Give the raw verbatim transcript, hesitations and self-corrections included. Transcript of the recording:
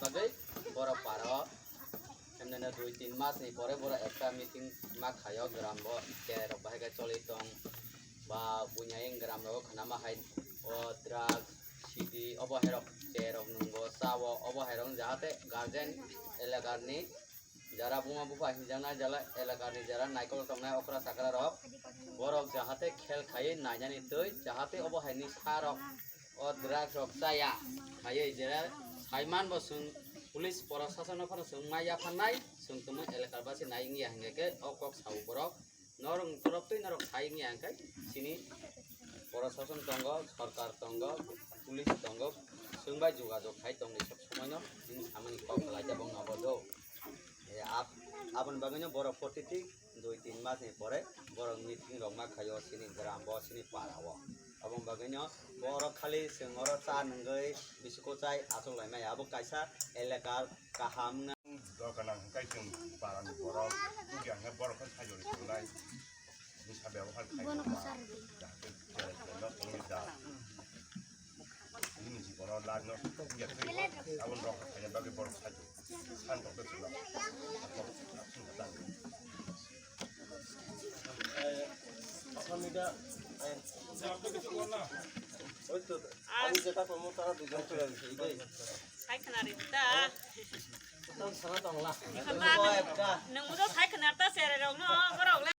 Bagwi borok paro, emneno dui tin mas ni pore borok ekta meeting ma khaio, gram bo cherok bahai khe choli tong ba bunya ing gram rogo khnama hai o drugs, sidi obo hai rok cherok nungo chao, obo hai rok jahate guardian elakar ni jara buma bupha hinjaknai jala elakar ni jara naikol tongnai okra chakra rok borok jahate khel khaiwi nainani twi jahate obo hai ni sa rok o drugs rok chaya khaiwi jera saiman bo chwng police proshasano phano chwng ma yaphannai, chwng tongmani elakar basi nai wngya hingkhe o kok sao borok norok torof twi norok sai wngya hingkhe chini proshashan tongo, sorkar tongo, police tongo, chwng bai jogajog khai tongdi sob somoino chini samani kok kwlaijak wngma bo do. E, ab-, aboni bagwino borok protiti dui tin mas ni pore borok meeting rok ma khaio chini gram bo chini para o. Aboni bagwino borok khali chwng oro cha nungwi bisiko chai achuk lai maya. Abo kaisa elakar kaham wngna. Dorkar nang hwnkhe chwng para ni borok, buji hwnkhe borok khe sajori tongnai. Nisa bebohar khai jahate cherai tongno tongwi da. Nini jibono lagno tok ya twi abon rok khaina bagwi borok sajo. San tok de chula. Asal media, eh, oito, ami jeta komo tara dujon chula dei. Hai khna ri ta. Tang sana tongla. Nang mudo hai khna ta sere rok no borok le.